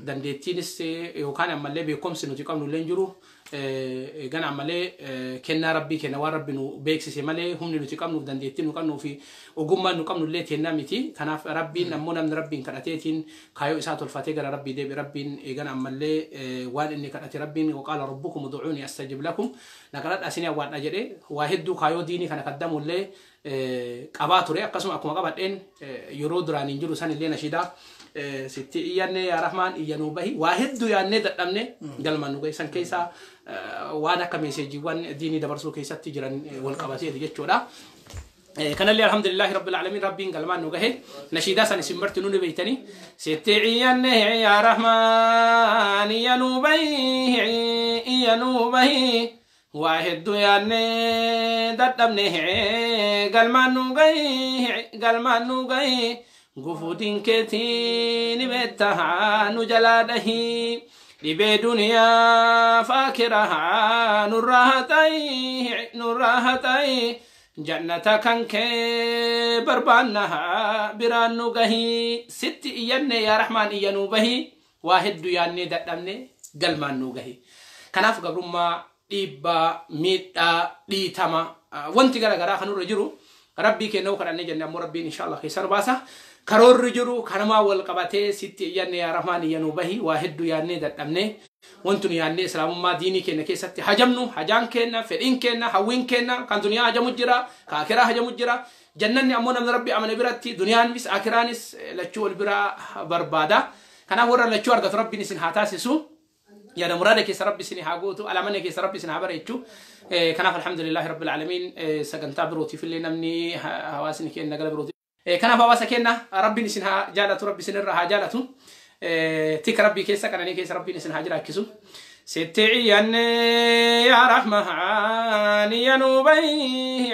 dandeettiinis yookaan ammallee beekumsi nuti qabnu illee jiru. Eegana ammallee kennaa rabbii kenna, waan rabbi nu beeksise malee humni nuti qabnuuf, dandeettiin nu qabnuu fi ogummaan nu qabnu illee kennaa miti. Kanaaf rabbiin ammoo namni rabbiin kadhateetiin kaayoo isaa tolfatee gara rabbii deebi, rabbiin eegana ammallee waan inni kadhate rabbiin waqaala rabbukum ud'uuni astajib lakum, na kadhadha isinii awwaadha jedhe. Waa hedduu kaayoo diinii kana kaddamullee qabaa ture. Akkasuma akkuma qabadheen yeroo duraan hin jiru san illee nashidaa sitti iyyanne yaa rahmaan iyyanuu bahi, waa hedduu yaannee dadhabne galmaan nu gahe. San keessaa waan akka meeseejiiwwan diinii dabarsuu keessatti jiran wal qabateeti jechuudha. Kanallee alhamdulillahi rabbil alamin rabbiin galmaan nu gahe. Nashiidaa san isin barti nuni beeytanii, sitti iyyanne yaa rahmaan iyyanuu bahi, iyyanuu bahi, waa hedduu yaannee dadhabne galmaan nu gahe, galmaan nu gahe, gufuutiin keetii ni beektaa nu jalaa dhahii, dhibee duniyaa faakiraa nurraa haxayi, nurraa haxayi, jannata kan kee barbaanna biraan nu gahii. Sitti iyyanne yaa rahmaan iyyanuu bahii, waa hedduu yaannee dadhabne galmaan nu gahii. Kanaaf gabrummaa, dhiibbaa, miidhaa, dhiitama, wanti gara garaa kanurra jiru rabbii kennuu kadhannee jenne ammoo rabbiin inshallah keessa nu baasa. Karoorri jiru kanumaa wal qabatee, sitti iyyanne yaa rahmaan iyyanuu bahi, waa hedduu yaannee dadhabne. Wanti nu yaannee islaamummaa diinii keenya keessatti hajamnu, hajaan keenya, fedhiin keenya, hawwiin keenya kan duniyaa hajamu jira, ka akiraa hajamu jira. Jannanni ammoo namni rabbi amane biratti duniyaanis akiraanis lachuu wal biraa barbaada. Kanaaf warra lachuu argatu rabbiin isin haa taasisu. Yaada muraada keessa rabbi isin haa guutu, alamana keessa rabbi isin haa bareechu. Kanaaf alhamdulillahi rabbil aalamiin. Sagantaa birootiif illee namni hawaasni keenya gara birootiif. Kanaaf hawaasa keenya rabbiin isin haa jaalatu, rabbi isin irraa haa jaalatu. Tika rabbii keessa, qananii keessa rabbiin isin haa jiraachisu. Sitti iyyanne yaa rahmaan iyyanuu bahi,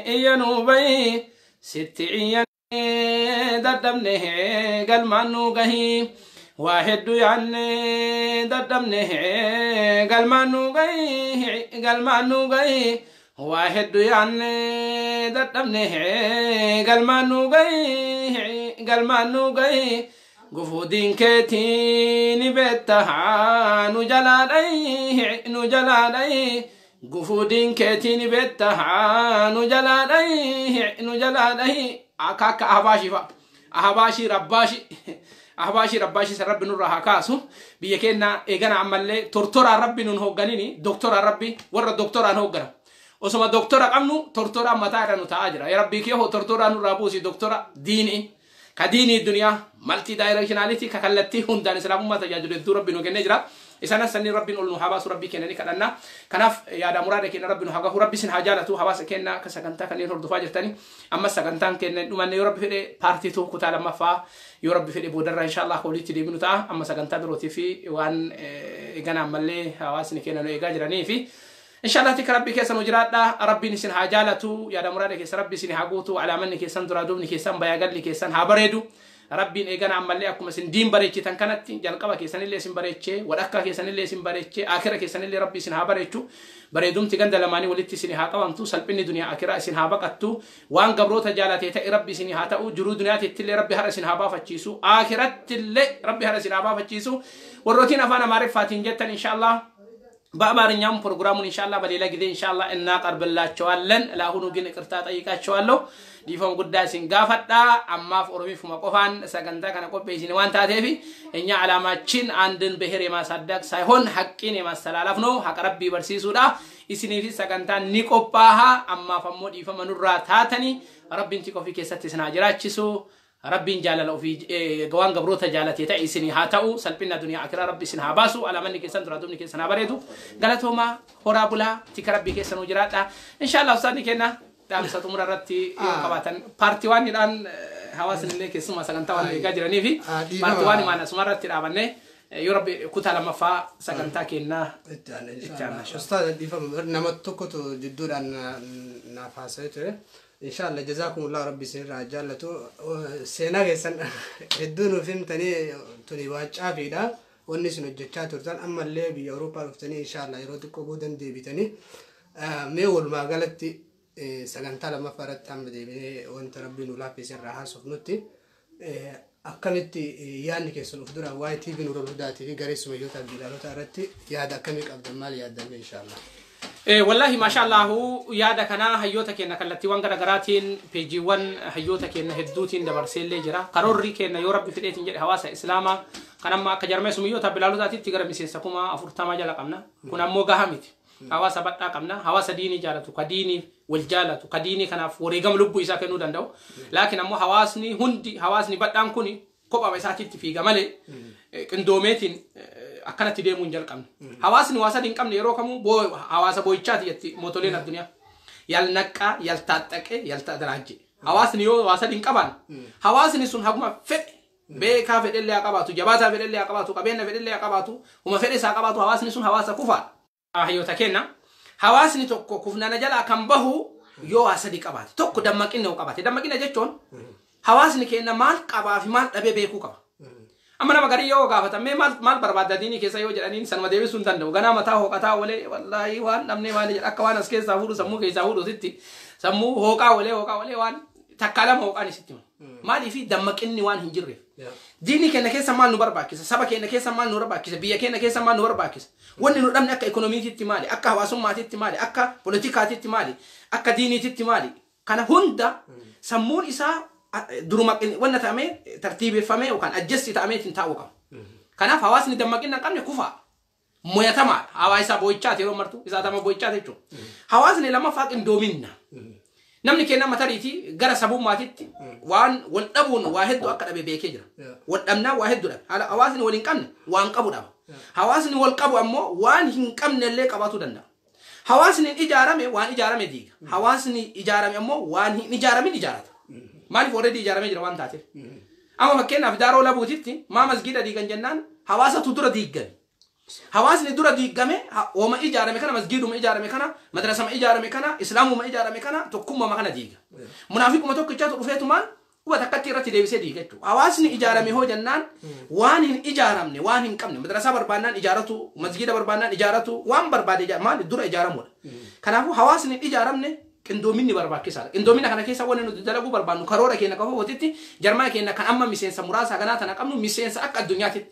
iyyanuu bahi, sitti iyyanne dadhabne galmaan nu gahii, waa hedduu yaanne dadhabne galmaan nu gahii, galmaan nu gahii, waa hedduu yaanne dadhabne galmaan nu gahii, galmaan nu gahii, gufuutiin keetii ni beektaa nu jalaa dhahi, nu jalaa dhahi, gufuutiin keetii ni beektaa nu jalaa dhahi, nu jalaa dhahi. Akka akka ahbaashii fa'a, ahbaashii rabbaashii, ahbaashii rabbaashii san rabbi nurraa haa kaasu. Biyya keenya eegana ammallee tortoraan rabbi nun hoogganini, doktoraan rabbi warra doktoraan hooggana. Osoma doktora qabnu tortoraan mataa irra nu taa'aa jira. Yaa rabbii kee hoo tortoraa nurraa buusi, doktora diinii ka diinii duniyaa multi directionality ka kallattii hundaan islaamummaa tajaajilu hedduu rabbi nu kennee jira. Isanas sanni rabbiin ol nu haa baasu, rabbii kennanii kadhanna. Kanaaf yaada muraada keenya rabbi nu haa gahu, rabbi isin haa jaalatu. Hawaasa keenya akka sagantaa kanneen hordofaa jirtani, ammas sagantaan keenya hin dhumanne. Yoo rabbi fedhe part two, kutaa lammaffaa yoo rabbi fedhe boodarra inshallah walitti deebinu ta'a. Amma sagantaa birootii fi waan eegana ammallee hawaasni keenya nu eegaa jiranii fi inshallah tika rabbi keessa nu jiraadha. Rabbiin isin haa jaalatu, yaada muraada keessa rabbi isin haa guutu, alaamanni keessan duraa duubni keessan bayaagalli keessan haa bareedu. Rabbiin eegana ammallee akkuma isin diin bareechitan kanatti jalqaba keessanillee isin bareechee, wadhakkaa keessanillee isin bareechee, akira keessanillee rabbi isin haa bareechu. Bareedumti ganda lamaanii walitti isin haa qabamtu, salphinni duniyaa akiraa isin haa baqattu, waan gabroota jaalatee ta'e rabbi isin haa ta'u. Jiruu duniyaatittillee rabbi hara isin haa baafachiisu, akirattillee rabbi hara isin haa baafachiisu. Warrootiin afaan amaariffaatiin jettan inshallah በአማርኛም ፕሮግራሙን ኢንሻአላህ በሌላ ጊዜ ኢንሻአላህ እናቀርብላቸዋለን። ለአሁኑ ግን ይቅርታ ጠይቃቸዋለሁ። Dhiifama guddaa isin gaafadha. Ammaaf Oromifuma qofaan sagantaa kana qopheessine waan taateef, እኛ ዓላማችን አንድን ብሔር የማሳደግ ሳይሆን ሐቂን የማስተላለፍ ነው። Haqa rabbii barsiisuudha. Isiniifis sagantaan ni qophaaha. Ammaaf ammoo dhiifama nurraa taatani. Rabbiin tika ofii keessatti isin haa jiraachisu. Rabbiin jaalala ofii waan gabroota jaalatee ta'e isinii haa ta'u. Salphina duniyaa akiraa rabbi isin haa baasu. Alaamanni keessan duraa dubni keessan haa bareedu. Galatoomaa, horaa bulaa, tika rabbii keessa nuu jiraadha. Inshallah ustaadni kenna dhaamsa xumura irratti yoo qabaatan, part one dhaan hawaasni illee keessumaa sagantaa waan eegaa jiranii fi part one maan asuma irratti dhaabannee yoo rabbi kutaa lammaffaa sagantaa kennaa itti aanna. Itti aanna. Ustaaz, dhiifama, nama tokkotu jidduudhaan naaf haasa'ee ture. Inshallah jazaakumullah, rabbi isinirraa jaallatu. Seenaa keessan hedduu nuuf himtanii tuni waa caafiidha. Wanni isin hojjechaa turtan ammallee biyya Awurooppaa dhuftanii inshaallah yeroo xiqqoo boodan deebitanii mee walumaa galatti sagantaa lammaffaa irratti amma deebinee wanta rabbiin nu laaffise irraa haasofnutti akkamitti yaadni keessan of dura waa'ee TV Nuurul Hudaatii fi garee sumayyoota Bilaalotaa irratti yaada akkamii qabdan maal yaaddan inshaallah. Wallahi maashaallahu yaada kana hayyoota keenya kallattiiwwan garaagaraatiin peejiiwwan hayyoota keenya hedduutiin dabarseellee jira. Karoorri keenya yoo rabbi fedheetiin jedhe hawaasa islaamaa kan amma akka jarmee sumiyyoota bilaalotaatitti gara miseensa 40,000 jala qabna. Kun ammoo gahaa miti. Hawaasa badhaa qabna. Hawaasa diinii jaalatu, ka diinii wal jaalatu, ka diinii kanaaf wareegama lubbuu isaa kennuu danda'u. Laakiin ammoo hawaasni hundi hawaasni badhaan kun kophama isaatitti fiiga malee qindoomeetiin akkanatti deemuu hin jalqabne. Hawaasni waa sadi hin qabne yeroo kamuu hawaasa boo'ichaati jetti mootoleen addunyaa. Yalnaqqaa, yaltaaxxaqee, yaltaadaraajje. Hawaasni yoo waa sadi hin qabaan hawaasni sun haguma fedhe beekaa fedhellee haa qabaatu, jabaataa fedhellee haa qabaatu, qabeenya fedhellee haa qabaatu, huma fedhe isaa qabaatu hawaasni sun hawaasa kufaadha. Hayyoota kenna. Hawaasni tokko kufnana jalaa kan bahu yoo waa sadi qabaate. Tokko dammaqina yoo qabaate. Dammaqina jechuun hawaasni keenya maal qabaa fi maal dhabee beekuu qaba. Amma nama garii yoo gaafatamee maal barbaadda diinii keessa yoo jedhaniin sanuma deebisuu hin danda'u. Ganaa mataa hooqataa walee wallaahi waan dhabnee maali jedha akka waan as keessaa fuudhu sammuu keessaa fuudhusitti sammuu hooqaa walee waan takkaa lama hooqaan isitti hima. Maaliif dammaqinni waan hin jirreef. Diinii keenya keessa maal nu barbaachisa? Saba keenya keessa maal nu barbaachisa? Biyya keenya keessa maal nu barbaachisa? Wanni nu dhabne akka ikoonomiititti maali? Akka hawaasummaatitti maali? Akka poolitikaatitti maali? Akka diiniititti maali? Kana hunda sammuun isaa duruma wanna ta'amee tartiibeffamee yookaan ajjessi ta'ameetiin taa'uu qaba. Kanaaf hawaasni dammaqina hin qabne kufaa. Moyatamaadha. Hawaasa boo'ichaati yeroo martu isaa tama boo'ichaati jechuudha. Hawaasni lammaffaa qindoominna. Namni keenya matariitii gara sabummaatitti waan wal dhabuun waa hedduu akka dhabe beekee jira. Wal dhabnaa waa hedduu dhabe. Hawaasni wal hin qabne waan qabu dhaba. Hawaasni wal qabu ammoo waan hin qabne illee qabaachuu danda'a. Hawaasni hin ijaarame waan ijaarame diiga. Hawaasni ijaarame ammoo waan hin ijaaramin ijaarata. Maaliif already ijaaramee jira waan taateef. Amma fakkeenyaaf daaroo labuutitti maa masgiida diigan jennaan hawaasatu dura diiggame. Hawaasni dura diiggame ooma ijaarame kana masgiiduma ijaarame kana madrasama ijaarame kana islaamuma ijaarame kana tokkummaa kana diiga. Munaafiquma tokkichaatu dhufeetumaan quba takkatti irratti deebisee diiga jechuudha. Hawaasni ijaarame hoo jennaan waan hin ijaaramne waan hin qabne madrasaa barbaannaan ijaaratu masgiida barbaannaan ijaaratu waan barbaade maali dura ijaaramudha. Kanaafuu hawaasni hin ijaaramne qindoominni barbaachisaadha. Qindoomina kana keessa wanni nuti dalaguu barbaannu karoora keenya qofa hootitti jarmaa keenya kan amma miseensa muraasa kanaa tana qabnu miseensa akka addunyaatitti.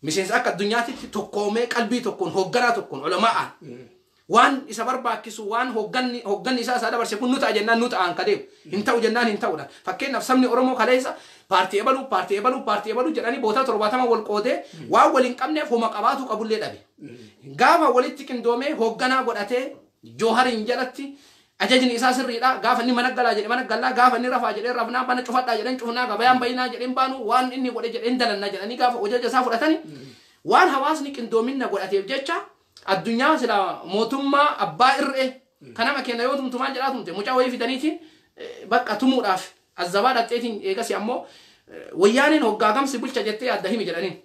Miseensa akka addunyaatitti tokkoomee qalbii tokkoon hoogganaa tokkoon ulamaa'aan waan isa barbaachisu waan hoogganni isaa isaa dabarse kun nu ta'a jennaan nu ta'aan ka deemu hin ta'u jennaan hin ta'udha. Fakkeenyaaf sabni Oromoo kaleessa paartii ebaluu paartii ebaluu paartii ebaluu jedhanii bootaa 70 wal qoodee waan wal hin qabneef homa qabaatu qabullee dhabe. Gaafa walitti qindoomee hoogganaa godhatee Joohariin jalatti ajajni isaa sirriidha. Gaafa inni mana galaa jedhe mana galaa, gaafa inni rafaa jedhee rafnaa, mana cufadhaa jedheen cufnaa, gabayaan bayinaa jedheen baanu, waan inni godhe jedheen dalannaa jedhanii gaafa ajaja isaa fudhatanii waan hawaasni qindoomina godhateef jecha addunyaa sila mootummaa abbaa irree kanama keenya yoo tumtu maal jedhaa tumte mucaa wayii fidaniitiin bakka tumuudhaaf azzabaa dhaqxeetiin eegasi ammoo wayyaaniin hoggaagamsi bulcha jettee adda himi jedhaniin.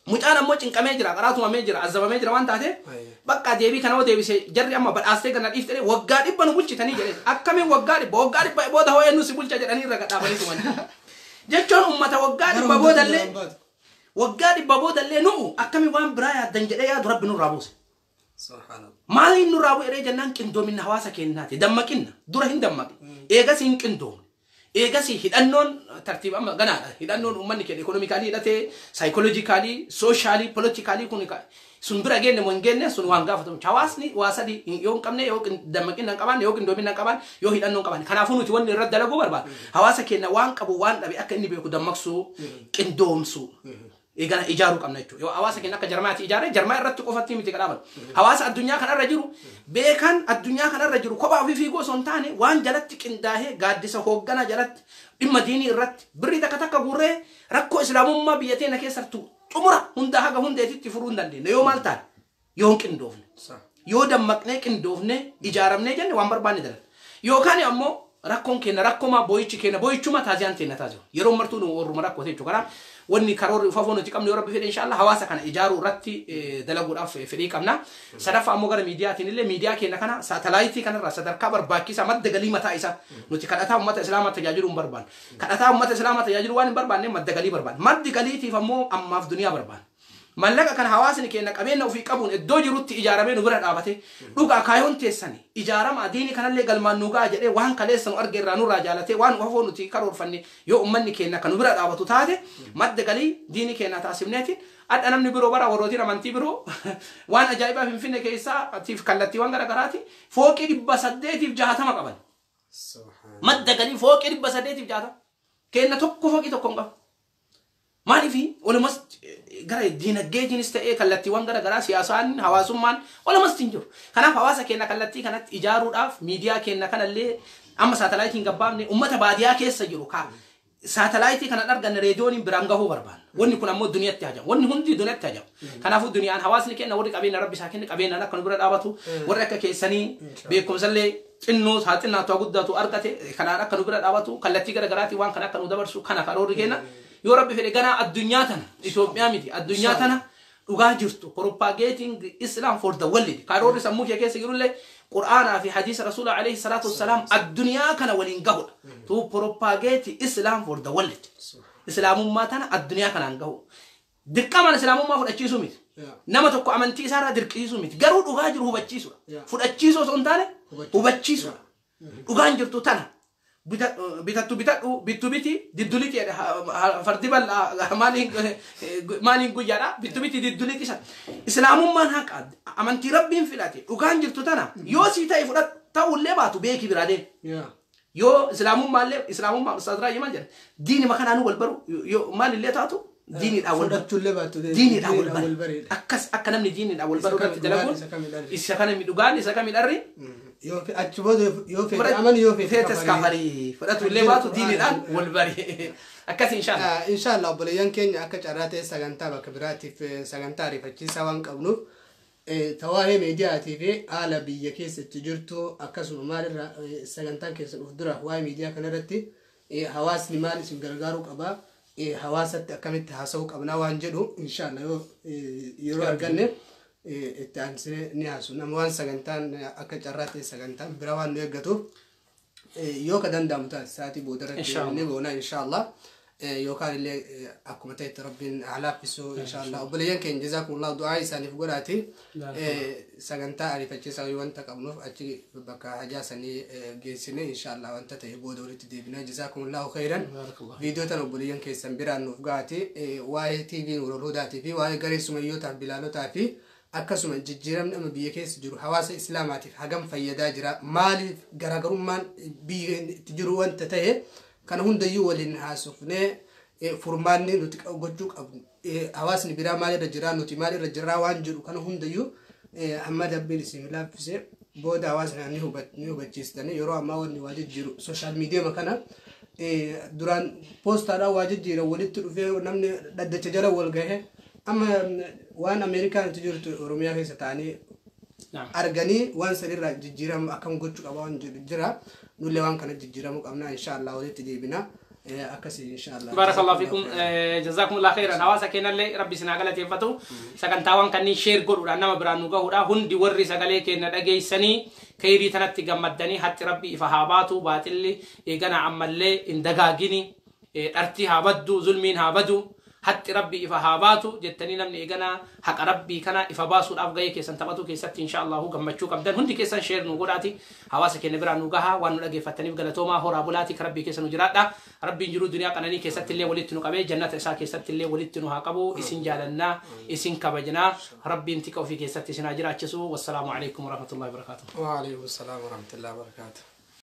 Mucaan ammoo cinqamee jira, qaraa tumamee jira, azzabamee jira waan taateef bakka deebii kana deebise jarri amma badhaastee kana dhiiftee waggaa 100 nu bulchitanii jedhe. Akkamiin waggaa 100 waggaa 100 booda hoo eenyu si bulcha jedhanii irra gadhaabanii tuman. Jechuun uummata waggaa 100 boodallee waggaa 100 boodallee nu'u akkamiin waan biraa yaaddan jedhee yaadu rabbi nurraa buuse. Maaliin nurraa bu'e jennaan qindoominna hawaasa keenyaati. Dammaqinna dura hin dammaqne eegas hin qindoomne. Eegas hidhannoon tartiiba amma ganaadha. Hidhannoon uummanni keenya ikoonomikaalii hidhatee saayikooloojikaalii, sooshaali, poolitikaalii kun sun bira geenne moo hin geenne sun waan gaafatamu. Hawaasni waa sadi yoo hin qabne yoo dammaqinna hin qabaanne yoo qindoomina hin qabaanne yoo hidhannoo hin qabaanne. Kanaafuu nuti wanni irratti dalaguu barbaadu. Hawaasa keenya waan qabu waan dhabe akka inni beeku dammaqsuu, qindoomsuu. Eegala ijaaruu qabna jechuudha. Yoo hawaasa keenya akka jarmaatti ijaaree jarmaa irratti qofatti miti kadhaaban. Hawaasa addunyaa kanarra jiru beekan addunyaa kanarra jiru kophaa ofii fiigoo osoo hin taane waan jalatti qindaa'ee gaaddisa hoogganaa jalatti dhimma diinii irratti birrii takka takka guurree rakkoo islaamummaa biyya teenya keessattuu xumura hundaa haga hundeetitti furuu hin dandeenye. Yoo maal taane yoo hin qindoofne yoo dammaqnee qindoofne ijaaramnee jenne waan barbaanne dalan. Yookaan ammoo rakkoon keenya rakkoma boo'ichi keenya boo'ichuma taaziyaan teenya taaziyu. Yeroo martuu nu warruma rakkoo jechuudha. Kanaaf wanni karoorri ufafoo nuti qabnu yoo rabbi fedhe inshallah hawaasa kana ijaaruu irratti dalaguudhaaf fedhii qabna. Sadaffaa ammoo gara miidiyaatiin illee miidiyaa keenya kana saatalaayitii kanarraa sadarkaa barbaachisaa madda galii mataa isaa nuti kadhataa uummata islaamaa tajaajiluu hin barbaanne. Kadhataa uummata islaamaa tajaajiluu waan hin barbaanne madda galii barbaanne. Maddi galiitiif ammoo ammaaf duniyaa barbaanne. Mallaqa kana hawaasni keenya qabeenya ofii qabuun iddoo jirutti ijaaramee nu bira dhaabate dhugaa kaayoon teessani ijaarama diini kanallee galmaan nu ga'a jedhee waan kaleessa nu arge irraa nurraa jaalatee waan hafoo nuti karoorfanne yoo ummanni keenya kan nu bira dhaabatu taate madda galii diini keenya taasifneetiin adda namni biroo bara warrootiin amantii biroo waan ajaa'ibaa Finfinnee keessaa atiif kallattiiwwan garaagaraati fooqii 860 qaban. Madda galii fooqii 860 keenya tokko fooqii tokko hin qabu. Maaliif walumas gara diinagdeetiinis ta'ee kallattiiwwan garaagaraa siyaasaan hawaasummaan walumas hin jiru. Kanaaf hawaasa keenya kallattii kanatti ijaaruudhaaf miidiyaa keenya kanallee amma saatalaayitiin gabbaafne uummata baadiyaa keessa jiru ka saatalaayitii kana arganne reediyooniin biraan gahuu barbaanna. Wanni kun ammoo duniyaatti hajamu. Wanni hundi duniyaatti hajamu. Kanaafuu duniyaan hawaasni keenya warri qabeenya rabbi isaa kenne qabeenyaan akka nu bira dhaabatu warri akka keessanii beekumsallee xinnoo haa xinnaatu haa guddatu argate kanaan akka nu bira dhaabatu kallattii garaagaraatiin waan kana akka nu dabarsu kana karoorri keenya. Yoo rabbi fedhe ganaa addunyaa tana Itoophiyaa miti addunyaa tana dhugaa jirtu propagating Islam for the world karoorri sammuu kee keessa jirullee Qur'aanaa fi hadiisa Rasuula alayhi salaatu wassalaam addunyaa kana waliin gahudha. To propagate Islam for the world. Islaamummaa tana addunyaa kanaan gahu. Dirqamaan islaamummaa fudhachiisuu miti. Nama tokko amantii isaarraa dirqisiisuu miti. Garuu dhugaa jiru hubachiisuudha. Fudhachiisuu osoo hin taane hubachiisuudha. Dhugaan jirtu tana. Bitattu bitadhu bittu biti didduliti fardi bal'aa maaliin guyyaadha bittu biti didduliti isa islaamummaan haqa amantii rabbiin filate dhugaan jirtu tana yoo sii ta'e fudhadhu ta'ullee baatu beeki biraa deemu. Yoo islaamummaallee islaamummaa ustaaz Raayyaa maal jedhan diinima kanaanuu wal baru yoo maalillee taatu diiniidhaan wal baru diiniidhaan wal baru akkas akka namni diiniidhaan wal baru irratti dalaguun isa kana dhugaan isa kami dharri. Yoo achi booda yoo feete amani yoo feete feetes kafarii fudhatu illee baatu diiniidhaan wal bari akkas inshallah. Inshallah obboleeyyan keenya akka carraa ta'e sagantaa bakka biraatiif sagantaa ariifachiisaa waan qabnuuf tawaahee miidiyaatii fi haala biyya keessatti jirtu akkasuma maalirra sagantaan keessa dhufu dura waa'ee miidiyaa kanarratti hawaasni maal isin gargaaruu qabaa hawaasatti akkamitti haasa'uu qabnaa waan jedhu inshallah yoo yeroo arganne itti aansine ni haasu. Nama waan sagantaan akka carraa ta'e sagantaan bira waan nu eeggatuuf yoo ka danda'amu taate sa'aatii boodarratti ni boona inshallah. Yookaan illee akkuma ta'etti rabbiin haa laaffisu inshallah. Obboleeyyan keenya jazaakumullahu du'aa isaaniif godhaati. Sagantaa ariifachiisaa wanta qabnuuf achi bakka hajaa sanii geessine inshallah wanta ta'e booda walitti deebina jazaakumullahu khairan. Viidiyoo tan obboleeyyan keessan biraan nuuf gahaati. Waa'ee TV Nuurul Hudaatii fi waa'ee garee sumayyootaaf bilaalotaa fi akkasuma jijjiiramni amma biyya keessa jiru hawaasa islaamaatiif hagam fayyadaa jira maaliif garaagarummaan biyya itti jiru wanta ta'e kana hundayyuu waliin haasofnee furmaanni nuti gochuu qabnu hawaasni biraa maalirra jira nuti maalirra jirraa waan jedhu kana hundayyuu hamma dabbiin isin laaffise booda hawaasni ni hubachiistanii yeroo ammaa wanni waa jijjiiru sooshaal miidiyaa kana duraan poostaadhaan waa jijjiira walitti dhufee namni dhaddacha jala wal gahe amma waan Ameerikaan itti jirtu Oromiyaa keessa ta'anii arganii waan sanirraa jijjiiramu akkam gochuu qaba waan jedhu jira nullee waan kana jijjiiramuu qabna inshallah walitti deebina akkasii inshallah. Barakallahu fiikum jazakumullahu khairan hawaasa keenyallee rabbi isin haa galateeffatu sagantaawwan kanneen sheer godhuudhaan nama biraan nu gahuudha hundi warri sagalee keenya dhageessanii khairii tanatti gammaddanii hatti rabbi ifa haa baatu baaxilli eegana ammallee hin dagaagini dhartii haa baddu zulmiin haa badu hatti rabbi ifa haa baatu jettanii namni eegana haqa rabbii kana ifa baasuudhaaf gahee keessan taphatu keessatti inshaallahu gammachuu qabdan hundi keessan sheer nu godhaati hawaasa keenya biraan nu gaha waan nu dhageeffattaniif galatoomaa horaa bulaati ka rabbii keessa nu jiraadha rabbiin jiruu duniyaa qananii keessatti illee walitti nu qabee jannata isaa keessatti illee walitti nu haa qabu isin jaalannaa isin kabajnaa rabbiin tika ofii keessatti isin haa jiraachisu wassalaamu alaikum warahmatullahi wabarakaatuh. Wa alaikum salaam warahmatullahi wabarakaatuh.